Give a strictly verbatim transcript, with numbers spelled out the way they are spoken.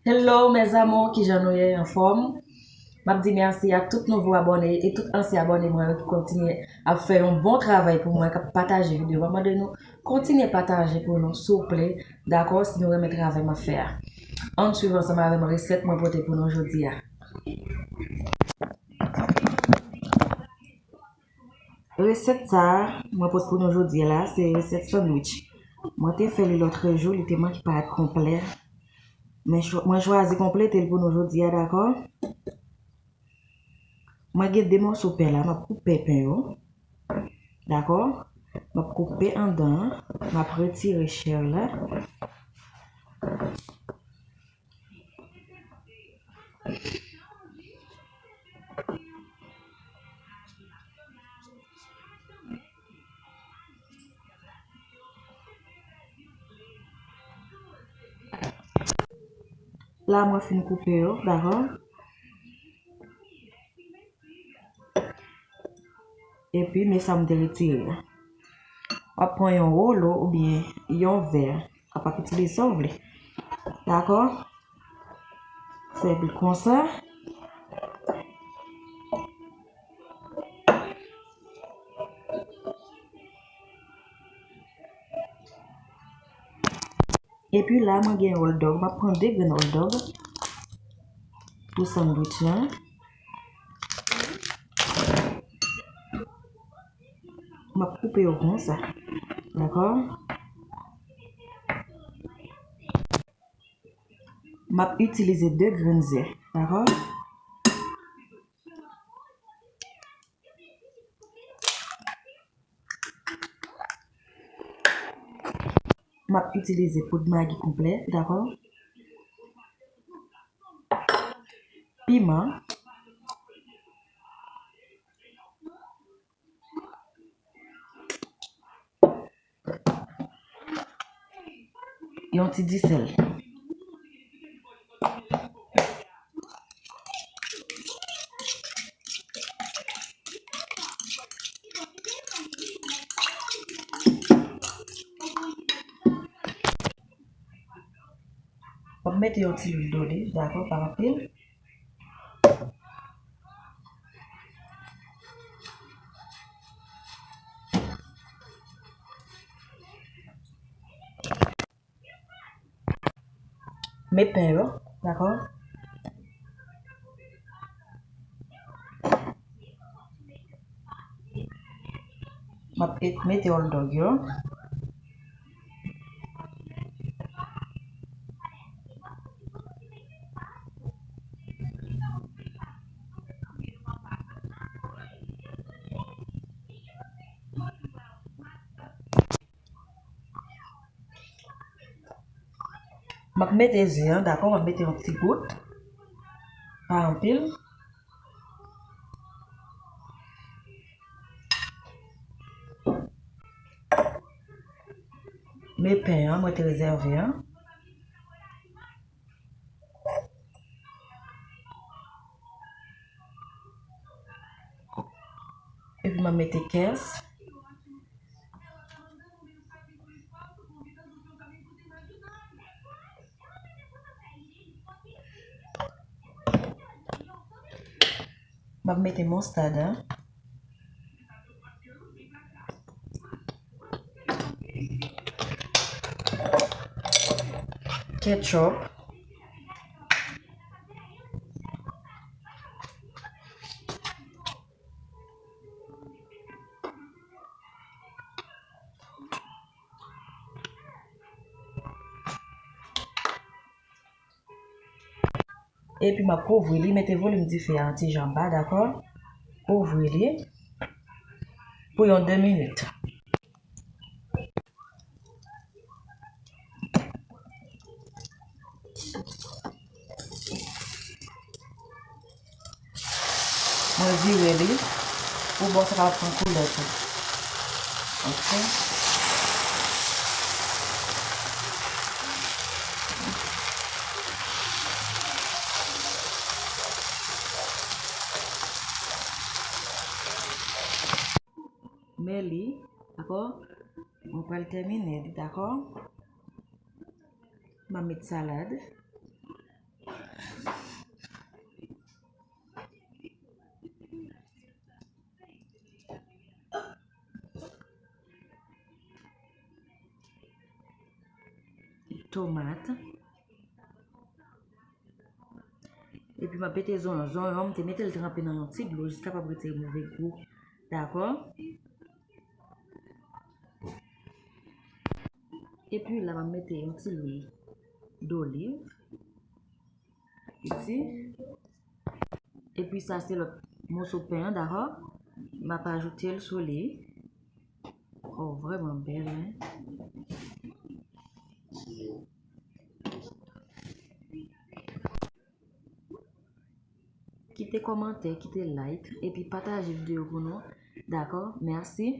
Hello mes amours, kijan nou ye, anfòm? M ap di mèsi ak tout nouvo abòne e tout ansyen abòne mwen yo ki kontinye ap fè yon bon travay pou mwen, k ap pataje videyo. M ap mande nou kontinye pataje pou nou, souple, dakò, si nou renmen travay m ap fè a. Ann swiv ansanm avè m resèt mwen pote pou nou jodi a. Resèt sa a mwen pote pou nou jodi a la, se resèt sandwich. Mwen te fè li lòtrejou, li te manke parèt konplè. Men chwa-, mwen chwazi konplete l pou nou jodi a, dakò? Mwen gen de mòso pen la, m ap koupe pen yo. Dakò? M ap koupe andan an, m ap retire chè la. La mwen fin koupe yo, dakò? Epi, men sa m te retire a. W ap pran yon wolo oubyen yon vè. Ou kapab itilize sa w vle. Dakò? Fè l konsa. Epi la, mwen gen hot dog. M ap pran de grenn hot dog pou sandwich lan. M ap koupe yo konsa. Dakò? M ap itilize de grenn ze. Dakò? M ap itilize poud magi konplè, dakò? Piman. Yon ti disèl. W ap mete yon ti lwil doliv, dakò, pa anpil. Men pen yo, dakò? M ap et-, mete hot dog yo. M ap mete ze an, dakò, m ap mete yon ti gout. Pa anpil. Men pen an, mwen te rezève an. Epi m ap mete kès. M ap mete moustad la. Ketchup. Epi m ap kouvri li, mete volim dife a yon ti jan ba, dakò? Kouvri li pou yon de minit. Mwen vire li pou bò sa kapab pran koulè tou. Ok. Men li, dakò? Mwen pral tèmine li, dakò? M a met salad. Tomat. Epi m ap mete zonyon. Zonyon an, m te mete l tranpe nan yon ti dlo jis kapab retire move gou. Dakò? Epi la, m ap mete yon ti lwil doliv. Piti. Epi sa se lòt moso pen an, dakò? M ap ajoute l sou li. Oh, vrèman bèl, wi. Kite kòmantè, kite like, epi pataje videyo pou nou. Dakò? Mèsi.